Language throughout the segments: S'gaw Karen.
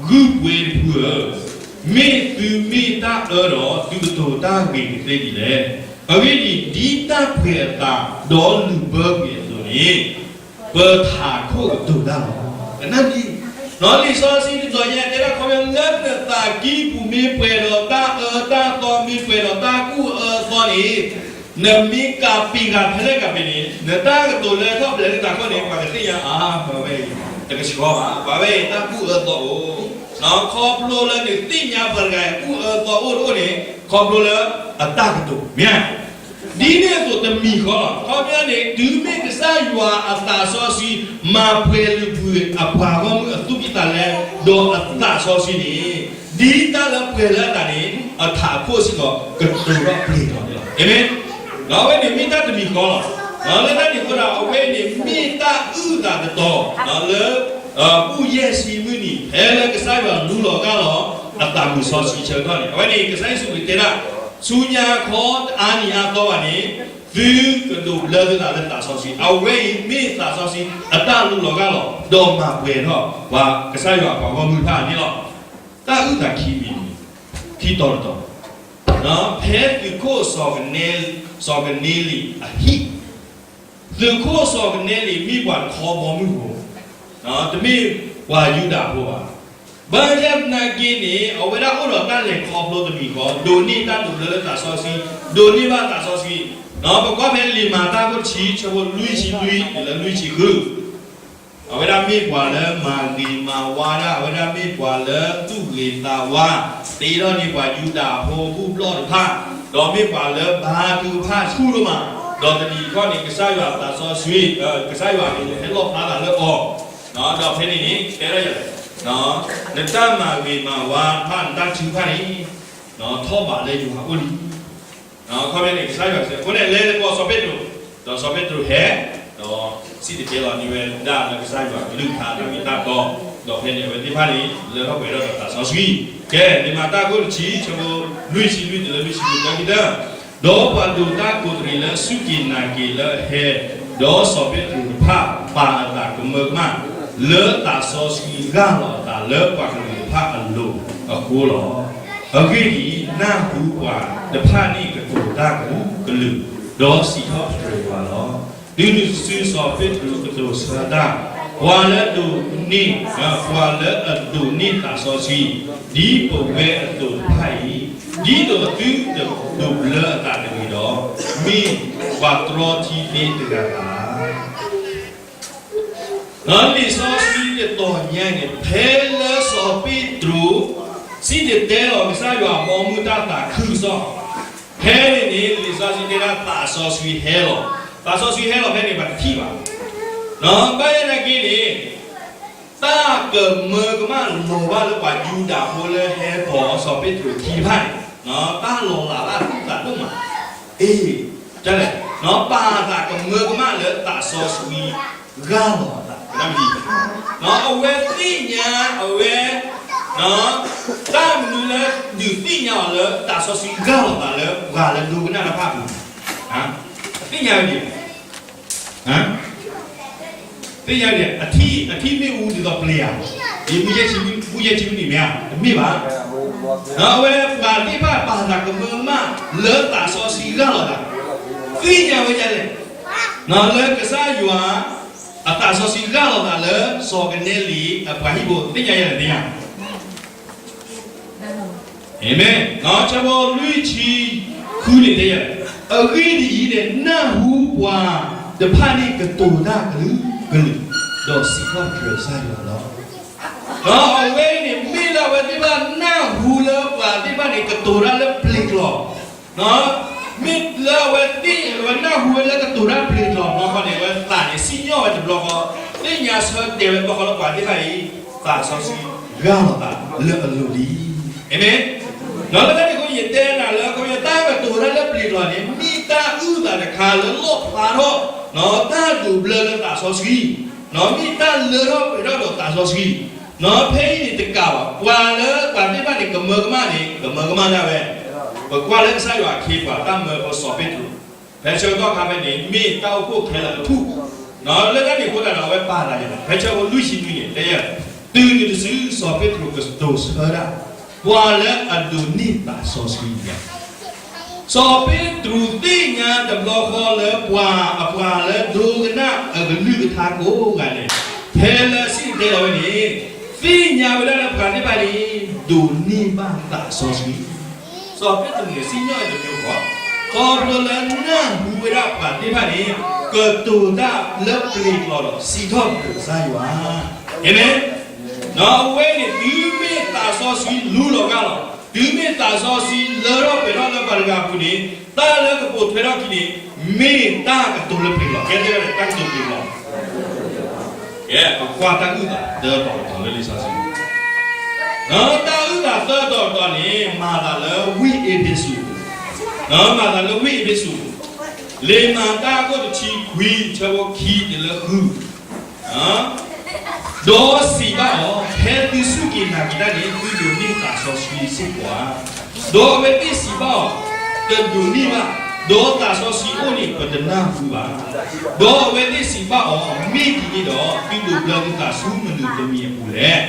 ဂုၢ်ပှ့ၤတဖုဧၢ, မ့ၢ်သုမ့ၢ်တၢ်အၢဒီး သုကတိၤတၢ်ဂ့ၤကသ့ဒ်လဲၣ်. အဂ့ၢ်ဒ်အံၤ, ဒ်တၢ်ပှဲၤအသးဒီးလုာ်ဘၢကွံာ်အသိးန့ၣ်, ပထးခိၣ်ကတိၤတၢ်လီၤ. ကနၣ်ဒ်, လံာ်စီဆှံတတီၤညါတဲဒၣ်ခီပညီ လၢနသးကံၢ်ပူၤမ့ၢ်ပှဲၤဒီးတၢ်အၢတၢ်သီ မ့ၢ်ပှဲၤဒီးတၢ်ကူၣ်အၢသီန့ၣ်, နမ့ၢ်ကးပံာ်ဂၤဖဲလဲၣ်ကးပံာ်န့ၣ် နတၢ်ကတိၤလၢထီၣ်ပျဲၤလၢနသးခိၣ်န့ၣ် ပှၤကသ့ၣ်ညါအါ ပှၤဝဲအံၤ တကဆှီဘၣ်, ပှၤဝဲအံၤတၢ်ကူၣ်အၢသီအိၣ်, ခီဖျိလၢနသ့ၣ်ညါပှၤတဂၤအံၤကူၣ်အၢသီအိၣ်တအိၣ်န့ၣ် ခီဖျိလၢအတၢ်ကတိၤ မ့ၢ်ဧါ. ဒ်န့ၣ်အသိးတမံၤဃီလီၤ. ခီပညီန့ၣ် တုၤမ့ၢ်ကစၢ်ယွၤအသးစီဆှံ မၤပှဲၤလုာ်ကွံာ်အပှၤဂီၢ်မုၢ်အသူၣ်ကံၢ်သးလဲ ဒီးအသးစီဆှံန့ၣ်, ဒ်တၢ်လၢပှဲၤလၢအသးန့ၣ် အထးခိၣ်စ့ၢ်ကီး ကတိၤထီၣ်ပျဲၤထီၣ်န့ၣ်လီၤ. အၤမ့ၣ်. ဒီးအဝဲန့ၣ်မ့ၢ်တၢ်တမံၤဃီလီၤ. လၢတၢ်န့ၣ်အဃိဒီး အဝဲန့ၣ်မ့ၢ်တၢ်အုၣ်သးတတီၤ လၢ ဘူၣ်ယဲၢ်ဆံမုၢ်နံၤ ဖဲလၢကစၢ်ယွၤလူလီၤဂၢ်လီၤ အသးမုာ်စီဆှံဆၢကတီၢ်န့ၣ် အဝဲန့ၣ်ကစၢ်ယ့ၣ်ၡူးခရံာ်တဲဒၣ်, ဆူညါခီတအါနံၤအါသီဘၣ်န့ၣ်, သုကဒိးဘျၢသုသးလၢသးစီဆှံ, အဝဲအံၤမ့ၢ်သးစီဆှံအတၢ်လူလီၤဂၢ်လီၤ ဒီးမၤပှဲၤထီၣ်ပှၤကစၢ်ယွၤအပှၤဂီၢ်မုၢ်တဖၣ်န့ၣ်လီၤ. တၢ်အုၣ်သးခံမံၤန့ၣ်, ခံတီၤတတီၤ, ဖဲသုးခိၣ်စီၤကန, စီၤကနၤလံၣ်အဟံၣ်, သုးခိၣ်စီၤကနၤလံၣ်မ့ၢ်ပှၤတခီဘီမုၢ်ဖိ, တမ့ၢ်ပှၤယူဒၤဖိဘၣ်. ဘၣ်ဆၣ်သနာ်က့န့ၣ် အဝဲဒၣ်အိၣ်ဒီးတၢ်လဲၤခီဖျိတမံၤဃီ, ဒိးန့ၢ်တၢ်ဒိးဘျၢလၢသးစီဆှံ, ဒိးန့ၢ်ဘၣ်သးစီဆှံ, ပကွၢ်ဖဲလံာ်မၤတၢ်ခိၣ်တဆံ ဆၢဖိလွံၢ်ဆံလွံၢ် တုၤလၢလွံၢ်ဆံဃု အဝဲဒၣ်မ့ၢ်ပှၤလၢမၤဂ့ၤမၤဝါဒၣ်, အဝဲဒၣ်မ့ၢ်ပှၤလၢသူၣ်ဂ့ၤသးဝါ, တ့ထီၣ်န့ၢ်ပှၤယူဒၤဖိဘူၣ်ဘျီၣ်တဖၣ်, ဒီးမ့ၢ်ပှၤလၢဘါထုကဖၣ်ဆူၣ်ဒိၣ်မး, ဒီးတနံၤတခီန့ၣ် ကစၢ်ယွၤသးစီဆှံ, ကစၢ်ယွၤန့ၣ်ဟဲလီၣ်ဖျါသးလၢအီၤ, ဒီးဖဲန့ၣ်န့ၣ် တဲထီၣ်ယၤလဲၣ်, နတၢ်မၤဂ့ၤမၤဝါတဖၣ် နတၢ်ထုကဖၣ်န့ၣ် ထီၣ်ဘးလၢယွၤအအိၣ်လံ. ခီပညီန့ၣ် ကစၢ်ယွၤစံးအဃိန့ၣ် လဲၤလၢကီၢ်စီၤပ့းတရူး, ဒီးစီၤပ့းတရူးဟဲ, ဒီးစံၣ်တဲၤတဲလီၤန့ၢ်ဝဲဒၣ်လၢကစၢ်ယွၤအကလုၢ်ကထါတၢ်မ့ၢ်တၢ်တီ, ဒီးဖဲန့ၣ်အဝဲသ့ၣ်တဖၣ်န့ၣ် လၢထီၣ်ပှဲၤထီၣ်ဒီးသးစီဆှံ, ကဲ လံာ်မၤတၢ်ခိၣ်တဆံ ဆၢဖိလွံၢ်ဆံလွံၢ် တုၤလၢလွံၢ်ဆံဃု တဲကတၢၢ် ဒီးပှၤဒိးတၢ်ကိးတရံးလၢစူၢ်က့ၤနာ်က့ၤလၢအဟဲ, ဒီးစီၤပ့းတရူးတဖၣ် ပာ်အသးကမၢကမၣ် လၢသးစီဆှံဂၢ်လီၤအသးလၢပှၤကလုာ်တဖၣ်အလိၤအဃိလီၤ. အဂ့ၢ်ဒ်အံၤ, နၢ်ဟူပှၤတဖၣ်န့ၣ်ကတိၤတၢ်ကလုာ်ကလုာ်, ဒီးစံးထီၣ်ပတြၢၤယွၤလီၤ. တုၤနုၤတစုစီၤပ့းတရူးကတိၤဆၢတၢ်, ပှၤလၢအဒိးန့ၢ်, ပှၤလၢအဒိးန့ၢ်သးစီဆှံ ဒ်ပဝဲအသိးတဖၣ်အံၤ, ဒ်သိးသုတဒိးဘျၢအသးတဂ့ၤဒီး, မ့ၢ်ပှၤတြီထံသ့တဂၤဧါ. လံာ်စီဆှံတတီၤညါန့ၣ် ဖဲလၢစီၤပ့းတရူး စံၣ်တဲၤတဲလီၤကစၢ်ယွၤအဘီအမုၢ်တၢ်သးခုကစီၣ်, ဖဲန့ၣ်န့ၣ် လံာ်စီဆှံတဲဒၣ်သးစီဆှံဟဲလီၤ, သးစီဆှံဟဲလီၤဖဲန့ၣ် ပှၤတထံၣ်ဘၣ်. ဘၣ်ဆၣ်သနာ်က့န့ၣ် တၢ်ကမၢကမၣ်လီၤဘၣ်လၢပှၤယူဒၤဖိလၢဟဲပိာ်စီၤပ့းတရူးခံတဖၣ်န့ၣ်, တၢ်လီၤလးဘၣ်သူၣ်သးဒိၣ်မး, အ့ၣ်, တၢ်လဲၣ်, ပာ်သးကမၢကမၣ်လၢသးစီဆှံဂၢ်လီၤအသး, အဝဲသ့ၣ်ညါအဝဲ တၢ်မနုၤလၢဒုးသ့ၣ်ညါအီၤလၢသးစီဆှံဂၢ်လီၤအသးလၢပှၤလၢဒိကနၣ်တၢ်တဖၣ်အပူၤ, သ့ၣ်ညါဝဲဒ်လဲၣ်. သ့ၣ်ညါန့ၣ် အထံၣ်မ့ၣ်အူဒ်သိးပျ့ၤဧါ, ဒ်မူယဲၢ်ဆံမုၢ်နံၤမ့ၢ်ဧါ, တမ့ၢ်ဘၣ်. အဝဲပှၤသ့ၣ်တဖၣ်ပာ်သးကမၢကမၣ်လၢသးစီဆှံဂၢ်လီၤသး, သ့ၣ်ညါဝဲဒ်လဲၣ်, လၢကစၢ်ယွၤ အသးစီဆှံဂၢ်လီၤသးလၢစီၤကနဲလံအပှၤဟံၣ်ဖိ သ့ၣ်ညါယဲလဲၣ် သ့ၣ်ညါ အၤမ့ၣ်. ဆၢဖိလွံၢ်ဆံဃုန့ၣ်တဲယၤ, အဂ့ၢ်ဒ်အံၤန့ၣ် နၢ်ဟူပှၤတဖၣ်န့ၣ်ကတိၤတၢ်ကလုာ်ကလုာ်, ဒီးစံးထီၣ်ပတြၢၤကစၢ်ယွၤလီၤ. ဒီးအဝဲအံၤန့ၣ် မ့ၢ်လၢအဝဲသ့ၣ်တဖၣ်နၢ်ဟူလၢပှၤသ့ၣ်တဖၣ်န့ၣ် ကတိၤတၢ်လၢပျ့ၤကျိာ် မ့ၢ်လၢအဝဲသ့ၣ် အဝဲနၢ်ဟူဝဲလၢကတိၤတၢ်ပျ့ၤကျိာ်တဘျီဃီန့ၣ် အဝဲသးန့ၣ်စံၣ်ညီၣ်ဝဲတဘျီဃီ, သ့ၣ်ညါဆၢတဲာ်ဝဲတဘျီဃီလၢပှၤသ့ၣ်တဖၣ်အံၤ သးစီဆှံဂၢ်လီၤသးလၢအလိၤလံ. အၤမ့ၣ်. ဒီးလၢတၢ်န့ၣ်အဃိ ယတဲနၤလၢ ခီဖျိတၢ်ကတိၤတၢ်လၢပျ့ၤကျိာ်န့ၣ် မ့ၢ်တၢ်အုၣ်သးတခါလၢလီၣ်ဖျါထီၣ် တၢ်ဒိးဘျၢလၢသးစီဆှံ, မ့ၢ်တၢ်လၢထီၣ်ပှဲၤထီၣ်ဒီးသးစီဆှံ, ဖဲအံၤန့ၣ်တကးဘၣ် ပှၤလၢပှၤသ့ၣ်တဖၣ်န့ၣ် ကမၢကမၣ်န့ၣ် ကမၢကမၣ်ဒၣ်ဝဲ, ပကွၢ်လၢကစၢ်ယွၤအခ့အပှၤတၢ်မၢဖိစီၤပ့းတရူး, ဖဲဆၢကတီၢ်ခါဖဲန့ၣ် မ့ၢ်တၢ်အိၣ်ဖှိၣ်ခဲလၢာ်အထူၣ်, လၢတၢ်န့ၣ်အဃိသတးဒီး အဝဲပာ်သးယၤ ဖဲဆၢဖိလွံၢ်ဆံနွံန့ၣ် တဲယၤ တုၤနုၤတစု စီၤပ့းတရူးကတိၤဆၢဒၣ် ပှၤလၢအဒိးန့ၢ်သးစီဆှံန့ၣ်လီၤ. စီၤပ့းတရူးသ့ၣ်ညါတဘျီဃီလၢပှၤအပှၤလၢဒိကနၣ်အကလုၢ်ကထါကိးဂၤဒဲး ဖဲလၢအစံၣ်တဲၤတဲလီၤဝဲန့ၣ် သ့ၣ်ညါဝဲဒၣ်လၢပှၤသ့ၣ်တဖၣ်န့ၣ် ဒိးန့ၢ်ဘၣ်သးစီဆှံ စီၤပ့းတရူးန့ၣ် စံၣ်ညီၣ်အတမံၤဃီ, ခီဖျိလၢနၢ်ဟူဝဲဒၣ်ပှၤသ့ၣ်တဖၣ်န့ၣ် ကတိၤတၢ်လၢပျ့ၤကျိာ်ဒီး စံးထီၣ်ပတြၢၤကစၢ်ယွၤ. အၤမ့ၣ်. ဒီးအဝဲန့ၣ် တုၤမ့ၢ်သးစီဆှံလူလီၤဂၢ်လီၤ, တုၤမ့ၢ်သးစီဆှံလၢထီၣ်ပှဲၤထီၣ်လၢပှၤတဂၤအပူၤန့ၣ် တၢ်လၢကပိာ်ထွဲထီၣ်အခံန့ၣ် မ့ၢ်တၢ်ကတိၤလၢပျ့ၤကျိာ်, ကဲသ့ၣ်တၢ်ကတိၤပျ့ၤကျိာ် ကဲ ပကွၢ်တၢ်အုၣ်သးသၢတီၤတတီၤလၢလံာ်စီဆှံ, ဒီးတၢ်အုၣ်သးသၢတီၤတတီၤန့ၣ် မၤသးလၢဝ့ၢ်အ့းဖ့းစူး, ဒီးမၤသးလၢဝ့ၢ်အ့းဖ့းစူး, လံာ်မၤတၢ်အခိၣ်တဆံခွံ ဆၢဖိခံတုၤလၢဃု, ဒီးစံးဘၣ်အီၤ, ဖဲသုစူၢ်က့ၤနာ်က့ၤတၢ်န့ၣ် သုဒိးန့ၢ်သးစီဆှံစ့ၢ်ကီးဧါ. ဒီးအဝဲသ့ၣ်စံးဘၣ်အီၤ, တဒိးန့ၢ်ဘၣ်, ဒီးသးစီဆှံအိၣ်န့ၣ် ပတနၢ်ဟူဘၣ်. ဒီးအဝဲသ့ၣ်စံးဘၣ်အီၤ, မ့ၢ်ဒ်န့ၣ်ဒီး သုဒိးဘျၢသုသးဆူမနုၤတမံၤအပူၤလဲၣ်.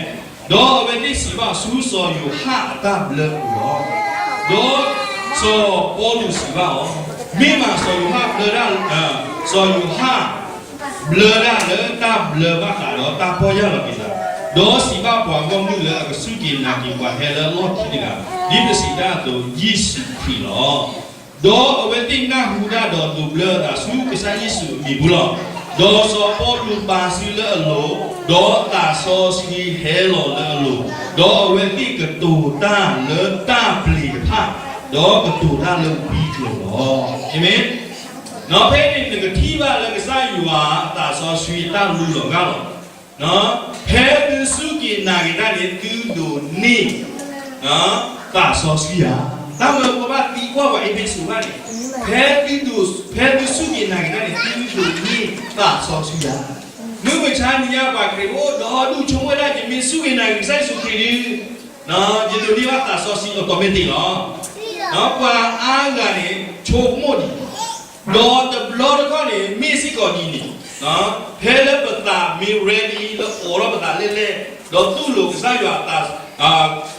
ဒီးအဝဲသ့ၣ်စံးဘၣ်အီၤ, ဆူစီၤယိၤဟၣ်အတၢ်ဘျၢအပူၤလီၤ. ဒီးစီၤပီလူးစံးဘၣ်အီၤ, မ့ၢ်မးစီၤယိၤဟၣ်ဘျၢတၢ်, စီၤယိၤဟၣ် ဘျၢတၢ်လၢတၢ်ဘျၢဘၣ်ဃးဒီးတၢ်ပီၢ်ယၢ်လီၤက့ၤသး, ဒီးစံးဘၣ်ပှၤဂီၢ်မုၢ်လၢအကစူၢ်က့ၤနာ်က့ၤပှၤဟဲလၢအလီၢ်ခံတဂၤ, ဒ်ပစံးတၢ်အသိး ယ့ၣ်ၡူးခရံာ်လီၤ. ဒီးအဝဲသ့ၣ်နၢ်ဟူတၢ်ဒီးဒိးဘျၢအသးဆူကစၢ်ယ့ၣ်ၡူးအမံၤပူၤလီၤ. ဒီးစီၤပီလူးပာ်စုလၢအလိၤ, ဒီးသးစီဆှံဟဲလီၤလၢအလိၤ, ဒီးအဝဲသ့ၣ်ကတိၤတၢ်လၢတၢ်ပျ့ၤတဖၣ်, ဒီးကတိၤတၢ်လၢဝံကျိာ်လီၤ. အၤမ့ၣ်. ဒီးဖဲန့ၣ်နကထံၣ်ဘၣ်လၢကစၢ်ယွၤအသးစီဆှံအတၢ်လူလီၤဂၢ်လီၤ. ဖဲသုစူၢ်က့ၤနာ်က့ၤတၢ်န့ၣ် သုဒိးန့ၢ် သးစီဆှံဧါ. တၢ်မၢဖိဘၣ်သံကွၢ်ပှၤအ့းဖ့းစူးဘၣ်န့ၣ်, ဖဲသုဒိး, ဖဲသုစူၢ်က့ၤနာ်က့ၤတၢ်န့ၣ် သုဒိးန့ၢ်သးစီဆှံဧါ. မုၢ်မဆါနံၤညါပှၤခရံာ်ဖိဒီဒူၣ်ဆိကမိၣ်ဝဲဒၣ် ယမ့ၢ်စူၢ်က့ၤနာ်က့ၤကစၢ်ယ့ၣ်ၡူးခရံာ်ဒီး ယဒိးန့ၢ်ဘၣ်သးစီဆှံအီးတီၢ်မ့ၢ်တ့ၢ်လီၤ. ပှၤအါဂၤန့ၣ် ဆိကမိၣ်ဒ်အံၤ, ဒီးတဘျီတခီၣ်န့ၣ် မ့ၢ်စ့ၢ်ကီးဒ်အံၤန့ၣ်, ဖဲလၢပသးမ့ၢ် ready လၢအိးထီၣ်ပသးလဲၣ်လဲၣ်, ဒီးတူၢ်လိာ်ကစၢ်ယွၤ,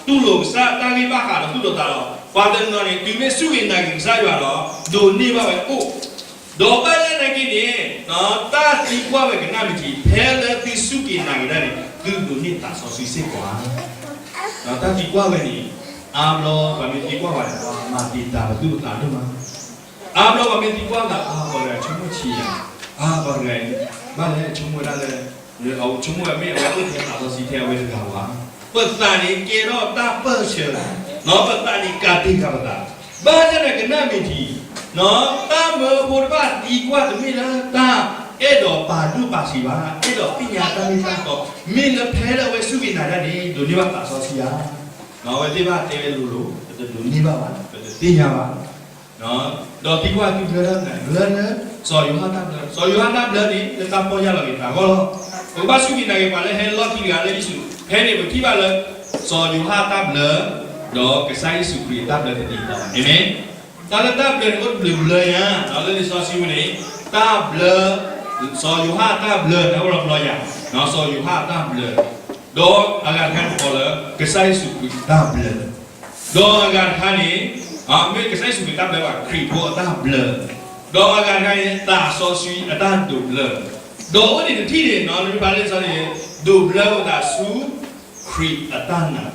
တူၢ်လိာ်ကစၢ်တၢ်ဂ့ၢ်ဘၣ်ဃးဒီးသူၣ်ဒိးသးဒီး ပှၤတနီၤန့ၣ် တုၤမ့ၢ်စူၢ်က့ၤနာ်က့ၤကစၢ်ယွၤဒီး ဒိးန့ၢ်ဘၣ်ဝဲအိၣ်, ဒီးဘၣ်ဆၣ်သနာ်က့န့ၣ်, တၢ်သံကွၢ်ဝဲကနၣ်မ့ၢ်ထံ, ဖဲလၢသုစူၢ်က့ၤနာ်က့ၤတၢ်န့ၣ် သုဒိးန့ၢ်သးစီဆှံစ့ၢ်ကီးဧါ. တၢ်သံကွၢ်ဝဲန့ၣ် အါဘျီပှၤမ့ၢ်သံကွၢ်ဝဲဒီး ပှၤမၤတံာ်တာ်ပသူၣ်ပသးဒိၣ်မး. အါဘျီပှၤမ့ၢ်သံကွၢ်သး အါပှၤတဂၤဆိကမိၣ်ဆံးယၤ, အါပှၤတဂၤ ဘၣ်လဲၣ်ဆိကမိၣ်ဝဲဒၣ်လၢ အဆိကမိၣ်ဝဲမ့ၢ်အဝဲအိၣ်ထဲသးစီဆှံထဲအဝဲတဂၤဧါ. ပသးန့ၣ်ကဲထီၣ်တၢ်ပၢၢ်ဆၢ, ပသးန့ၣ်ကးတံာ်ဃာ်ပသး, ဘၣ်ဆၣ်သနာ်က့ကနၣ်မ့ၢ်ထံ, တၢ်မၢဖိတဖၣ်သံကွၢ်တမ့ၢ်လၢတၢ်အဲၣ်ဒိးပာ်ဒိၣ်ပာ်ဆံးဘၣ်, အဲၣ်ဒိးသ့ၣ်ညါတၢ်မ့ၢ်တၢ်တီ, မ့ၢ်လၢဖဲလၢအဝဲစူၢ်က့ၤနာ်က့ၤတၢ်န့ၣ် ဒိးန့ၢ်ဘၣ်သးစီဆှံဧါ. အဝဲသ့ၣ်ဘၣ်တဲဝဲလိၤလိၤ ပတဒိးန့ၢ်ဘၣ်ဘၣ်, ပတသ့ၣ်ညါဘၣ်. ဒီးသံကွၢ်သုဘျၢတၢ်မနုၤလဲၣ်, ဘျၢလၢ စီၤယိၤဟၣ်တၢ်ဘျၢ, စီၤယိၤဟၣ်တၢ်ဘျၢန့ၣ် လၢတၢ်ပီၢ်ယၢ်လီၤက့ၤသးအဂီၢ်လီၤ. ပကဘၣ်စူၢ်က့ၤနာ်က့ၤပှၤလၢဟဲလီၢ်ခံတဂၤလၢယ့ၣ်ၡူး, ဖဲန့ၣ်ပထံၣ်ဘၣ်လၢ စီၤယိၤဟၣ်တၢ်ဘျၢ ဒီးကစၢ်ယ့ၣ်ၡူးခရံာ်အတၢ်ဘျၢတသ့သီဘၣ်. အၤမ့ၣ်. တၢ်လၢတၢ်ဘျၢန့ၣ်အိၣ်တဘျုးဘျၢညါ, လၢလံာ်စီဆှံပူၤန့ၣ် တၢ်ဘျၢ, စီၤယိၤဟၣ်အတၢ်ဘျၢန့ၣ်အိၣ်ဒီးဘျီယၤ, စီၤယိၤဟၣ်အတၢ်ဘျၢ, ဒီးအဂၤတခါန့ၣ်ကိးလၢ ကစၢ်ယ့ၣ်ၡူးခရံာ်အတၢ်ဘျၢ ဒီးအဂၤတခါန့ၣ် မ့ၢ်ကစၢ်ယ့ၣ်ၡူးခရံာ်တၢ်ဘျၢဘၣ်, ခရံာ်ဖိအတၢ်ဘျၢ, ဒီးအဂၤတခါန့ၣ် သးစီဆှံအတၢ်ဒိးဘျၢ, ဒီးအိၣ်န့ၣ်တထံၣ်န့ၣ် လၢပာ်လၢစီန့ၣ် ဒိးဘျၢဝဲသးဆူ ခရံာ်အတၢ်နးတၢ်ဖှီၣ် လၢတၢ်န့ၣ်အဃိသတးဒီး ဖဲ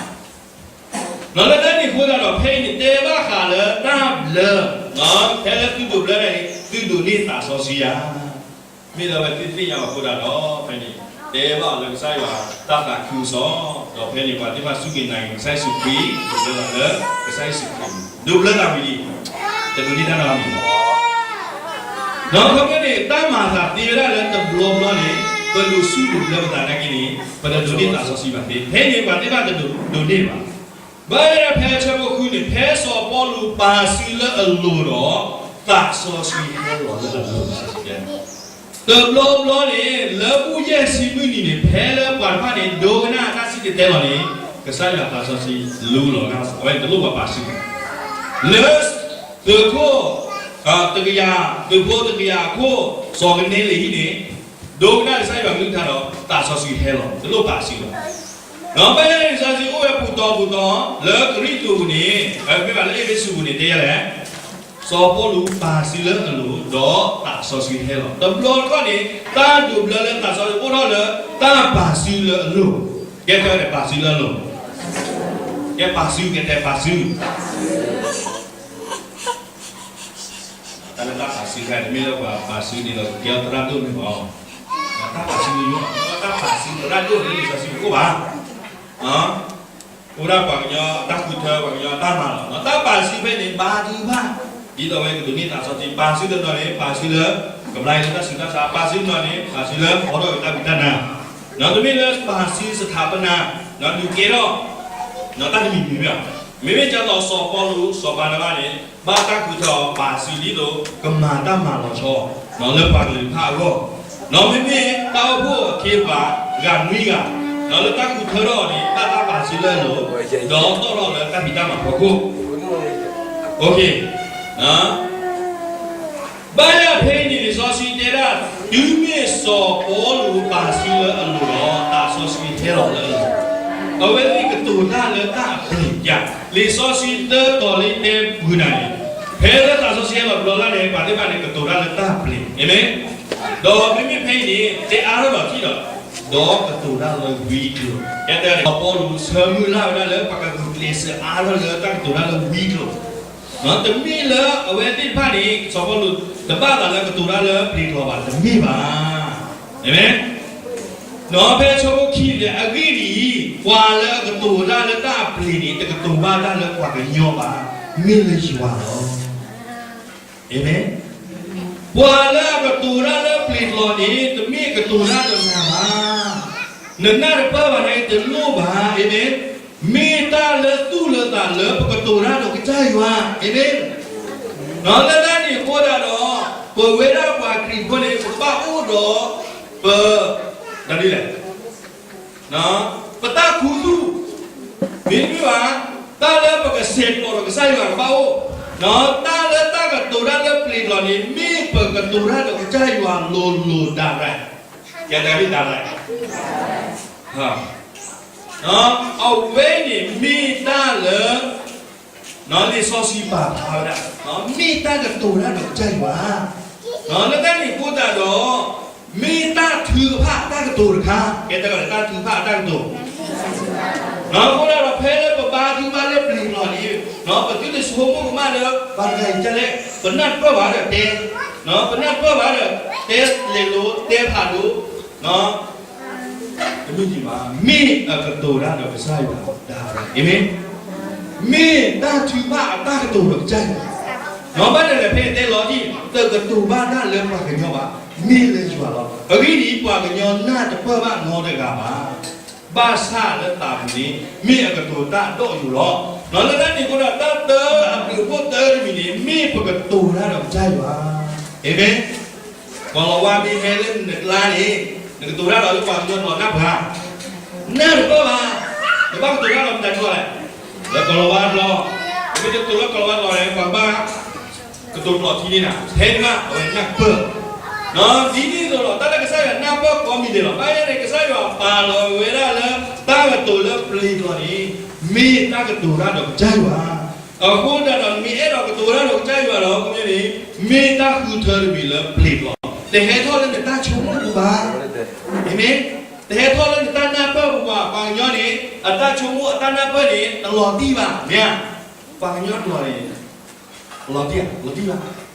အံၤန့ၣ် တဲဘၣ်ဃးလၢတၢ်ဘျၢ, ဖဲလၢသုဒိးဘျၢတၢ်န့ၣ် သုဒိးန့ၢ်သးစီဆှံဧါ. မ့ၢ်လၢအဝဲသ့ၣ်သ့ၣ်ညါအဃိသတးဒီး ဖဲန့ၣ် တဲဘၣ်အီၤလၢကစၢ်ယွၤတၢ်သးခုကစီၣ်, ဒီးဖဲန့ၣ် ပှၤသ့ၣ်တဖၣ်စူၢ်က့ၤနာ်က့ၤကစၢ်ယ့ၣ်ၡူးခရံာ် ဒိးဘျၢသးလၢ ကစၢ်ယ့ၣ်ၡူးခရံာ်, ဒိးဘျၢသးဝံၤလံ, တဒိးန့ၢ်တၢ်နီတမံၤဘၣ်. ဒီးခီဖျိန့ၣ် တၢ်မၤအသးသ့ဝဲဒၣ်လၢတဘျီဘျီန့ၣ် ပဒိးစူၢ်ဒိးဘျၢပသးနာ်က့န့ၣ် ပတဒိးန့ၢ်သးစီဆှံဘၣ်သ့, ဖဲန့ၣ်ပှၤသ့ၣ်တဖၣ်တဒိးန့ၢ်ဘၣ်. ဘၣ်ဆၣ်ဖဲဆၢဖိဃုန့ၣ် ဖဲစီၤပီလူးပာ်စုလၢအလိၤဒီး သးစီဆှံဟဲလီၤလၢအလိၤ, တဘျီဘျီန့ၣ် လၢဘူၣ်ယဲၢ်ဆံမုၢ်နံၤန့ၣ် ဖဲလၢပှၤတဖၣ်န့ၣ် ဒိကနၣ်တၢ်စံၣ်တဲၤတဲလီၤန့ၣ် ကစၢ်ယွၤသးစီဆှံလူလီၤဂၢ်လီၤ, အဝဲန့ၣ်တလိၣ်ပှၤပာ်စုဘၣ်. လၢ သုးခိၣ် တကယၤ, သုးဖိတကယၤအခိၣ် စီၤကနံလ့းဟံၣ်န့ၣ် ဒိကနၣ်ကစၢ်ယွၤကလုၢ်ကထါဒီး သးစီဆှံဟဲလီၤ, တလိၣ်ပာ်စုလီၤ. ဒီးဖဲလၢလံာ်စီဆှံအိၣ်ဝဲပူၤတီၤပူၤတီၤ လၢကရံၣ်သူးပူၤန့ၣ် မ့ၢ်ဘၣ်လၢအ့းဖ့းစူးပူၤန့ၣ် တဲယၤလဲၣ်, စီၤပီလူးပာ်စုလၢအလိၤ ဒီးသးစီဆှံဟဲလီၤ. တဘျီတခီၣ်န့ၣ် တၢ်ဒိးဘျၢလၢသးစီဆှံအိၣ်ထီၣ်လၢ တၢ်ပာ်စုလၢအလိၤ, ကဲတဲပာ်စုလၢအလိၤ, ကဲပာ်စု ကဲတဲပာ်စု တၢ်လၢတၢ်ပာ်စုတခါ တမ့ၢ်လၢပှၤပာ်စုဒ်သိးကကဲထီၣ်သရၣ်ဒိၣ်န့ၣ်ဘၣ်. တၢ်ပာ်စုန့ၣ် တၢ်ပာ်စုသရၣ်ဒိၣ်န့ၣ် လံာ်စီဆှံတအိၣ်ဘၣ်. အိၣ်ဒၣ်ပှၤကညီတၢ်ဃုထၢ ပှၤကညီတၢ်မၤလီၤ. တၢ်ပာ်စုဖဲန့ၣ်ဘၣ်ဒံးဘၣ်, ဒ်သိးဝဲကဒိးန့ၢ်သးစီဆှံ ပာ်စုတနီၤန့ၣ် ပာ်စုလၢ ကဘျါလၢတၢ်ဆူးတၢ်ဆါ, ပာ်စုတနီၤန့ၣ် ပာ်စုလၢ ဟီထီၣ်က့ၤတၢ်ဖံးတၢ်နၤ, တမ့ၢ်လၢပာ်စုစထးပနၤ ဒုးကဲထီၣ် တၢ်တမံၤမံၤမ့ၢ်ဧါ. မ့မ့ၢ်ဒ်သိးစီၤပီလူး စီၤဘၤနဘၤန့ၣ် ဘၣ်တၢ်ဃုထၢအီၤ ပာ်စုဒ်သိး ကမၤတၢ်မၤလီၤဆီ လၢပှၤကလုာ်တဖၣ်အဂီၢ်, ဒီးမ့မ့ၢ်တၢ်အိၣ်ဖှိၣ်အခ့အပှၤ ဂၤနွံဂၤ ဒီးလၢတၢ်ဃုထၢထီၣ်အီၤန့ၣ် ဘၣ်တၢ်ပာ်စုလၢအလိၤ, ဒီးတီၣ်ထီၣ်လၢတၢ်ဖံးတၢ်မၤဖီခိၣ်. ဘၣ်ယၤဖဲအံၤန့ၣ် လံာ်စီဆှံတဲဒၣ် တုၤမ့ၢ်စီၤပီလူးပာ်စုလၢအလိၤဒီး သးစီဆှံဟဲလီၤလၢအလိၤ, အဝဲသ့ၣ်ကတိၤတၢ်လၢတၢ်အပျ့ၤယါ, လံာ်စီဆှံတတီၤလၢတဲပှၤနၤန့ၣ်, ဖဲလၢသးစီဆှံဟဲလီၤတဘျီလၢ်န့ၣ် ပှၤသ့ၣ်တဖၣ်န့ၣ် ကတိၤတၢ်လၢတၢ်အပျ့ၤ, အၤမ့ၣ်. ဒီးမ့မ့ၢ်ဖဲအံၤန့ၣ် တဲအါထီၣ်ဒီးထံၣ်ဒီး ဒီးကတိၤတၢ်လၢဝံကျိၤ, ကဲတဲ စီၤပီလူးဆၢမုၢ်လၢ်ဝဲဒၣ်လၢ ပှၤကဂုာ်ကျဲးစၢးအါထီၣ်လၢတၢ်ကတိၤတၢ်လၢဝံကျိၤ တမ့ၢ်လၢအဝဲသ့ၣ်တဖၣ်န့ၣ် စီၤပီလူး တဘၣ်သးလၢကတိၤတၢ်လၢပျ့ၤကျိၤဘၣ် တမ့ၢ်ဘၣ်. အၤမ့ၣ်. ဒီးဖဲဆၢဖိခံန့ၣ် အဂ့ၢ်ဒ်အံၤ, ပှၤလၢအကတိၤတၢ်လၢတၢ်အပျ့ၤန့ၣ် တကတိၤဘၣ်တၢ်လၢပှၤကညီဘၣ်, မ့ၢ်လၢယွၤလီၤ. အၤမ့ၣ်. ပှၤလၢအကတိၤတၢ်လၢပျ့ၤကျိၤန့ၣ် တမ့ၢ်ကတိၤတၢ်ဒီးနၤဘၣ်, နနၢ်တပၢၢ်ဘၣ်န့ၣ် တလိၣ်ဘၣ်, အၤမ့ၣ်. မ့ၢ်တၢ်လၢသူၣ်လၢသးလၢပကတိၤတၢ်ဒီးကစၢ်ယွၤ, အၤမ့ၣ်. ဒီးလၢတၢ်န့ၣ်အဃိသတးဒီး ပဝဲဒၣ်ပှၤခရံာ်ဖိန့ၣ် ပဘၣ်အိၣ်ဒီး ပ တၢ်ဒ်လဲၣ် ပတၢ်ခူသူၣ်, မ့တမ့ၢ်ဘၣ်, တၢ်လၢပကဆဲးကျိးဒီးကစၢ်ယွၤကဘၣ်အိၣ်, တၢ်လၢတၢ်ကတိၤတၢ်လၢပျ့ၤကျိၤန့ၣ် မ့ၢ်ပကတိၤတၢ်ဒီးကစၢ်ယွၤလိၤလိၤဒၣ်ရဲၣ်, ကဲတၢ်ဒ်လဲၣ်, အဝဲန့ၣ်မ့ၢ်တၢ်လၢ လံာ်စီဆှံပာ်ဖျါဝဲဒၣ်, မ့ၢ်တၢ်ကတိၤတၢ်ဒီးကစၢ်ယွၤ, လၢတၢ်န့ၣ်အဃိသတးဒီး မ့ၢ်တၢ်ထုကဖၣ်အတၢ်ကတိၤတခါ, ကဲတၢ်လၢတၢ်ထုကဖၣ်အတၢ်ကတိၤ, အဃိသတးဒီးဖဲလၢပဘါထုကဖၣ်လၢပျ့ၤကျိၤန့ၣ်, ပသုတဆိကမိၣ်ကမၣ်လၢ ပှၤတဂၤအံၤဒ်လဲၣ်, ပနၢ်တပၢၢ်ဘၣ်ဒီးတဲ, ပနၢ်တပၢၢ်ဘၣ်ဒီး တဲလဲၤလိၤ တဲဖးဒိၣ် တမ့ၢ်ဒံးဘၣ်, မ့ၢ်အကတိၤတၢ်ဒီးကစၢ်ယွၤဒၣ်ဝဲ, အၤမ့ၣ်. မ့ၢ်တၢ်ထုကဖၣ်အတၢ်ကတိၤဒီးကစၢ်ယွၤ, ဘၣ်တၢ်လဲၤဖဲတဲလီၤဒ် တကတိၤဘၣ်တၢ်လၢပှၤကညီဘၣ်, မ့ၢ်လၢယွၤလီၤ. အဂ့ၢ်ဒ်အံၤ, ပှၤကညီနၢ်တပၢၢ်ဘၣ်နီတဂၤဘၣ်, ဘၣ်ဆၣ်လၢသးပူၤန့ၣ် မ့ၢ်အကတိၤတၢ်အဒိၣ်အယိာ်လီၤ. လၢတၢ်န့ၣ်အဃိဒီး တၢ်တၢအဘျုးအဖှိၣ်တၢတမံၤန့ၣ် မ့ၢ်ပကတိၤတၢ်ဒီးကစၢ်ယွၤ, အၤမ့ၣ်. ကီၤလၤဝါမ့ၢ်ဟဲလၢနကျါန့ၣ်, နကတိၤတၢ်ဒီးလၢပှၤကညီကျိာ်နၢ်ပၢၢ်ဧါ, နၢ်တပၢၢ်ဘၣ်, နဘၣ်ကတိၤတၢ်ဒီးမတၤကျိာ်လဲၣ်, လၢကီၤလၤဝါကျိာ်, နမ့ၢ်တကတိၤလၢကီၤလၤဝါကျိာ်န့ၣ် ပှၤကဘၣ်ကတိၤကျိာ်ထံန့ၣ်နၤ, ဖဲန့ၣ်ဘၣ်အဝဲနၢ်ပၢၢ်, ဒ်န့ၣ်အသိးဒီး တၢ်လၢကစၢ်ယွၤနၢ်ပၢၢ်ကိးမံၤဒဲးလီၤ. ဘၣ်ယဲန့ၣ် ကစၢ်ယွၤပာ်လီၤဝဲဒၣ်လၢ တၢ်ကတိၤလၢပျ့ၤကျိာ်န့ၣ် မ့ၢ်တၢ်ကတိၤတၢ်ဒီးကစၢ်ယွၤ, အဃိသတးဒီး နမ့ၢ်အဲၣ်ဒိးကတိၤတၢ်ဒီးကစၢ်ယွၤဒီး ကမ့ၢ်န့ၣ် မ့ၢ်တၢ်ဃုထၢတမံၤလၢပျ့ၤကျိာ်, တဟဲထီၣ်လၢနတၢ်ဆိကမိၣ်ပူၤဘၣ်, အၤမ့ၣ်. တဟဲထီၣ်လၢနတၢ်နၢ်ပၢၢ်ပူၤဘၣ်, ပှၤကညီန့ၣ် အတၢ်ဆိကမိၣ်အတၢ်နၢ်ပၢၢ်န့ၣ် တလီၤတံၢ်ဘၣ်, မ့ၢ်ဧါ, ပှၤကညီကျိာ်န့ၣ် လီၤတံၢ်ဧါ, လီၤတံၢ်ဘၣ်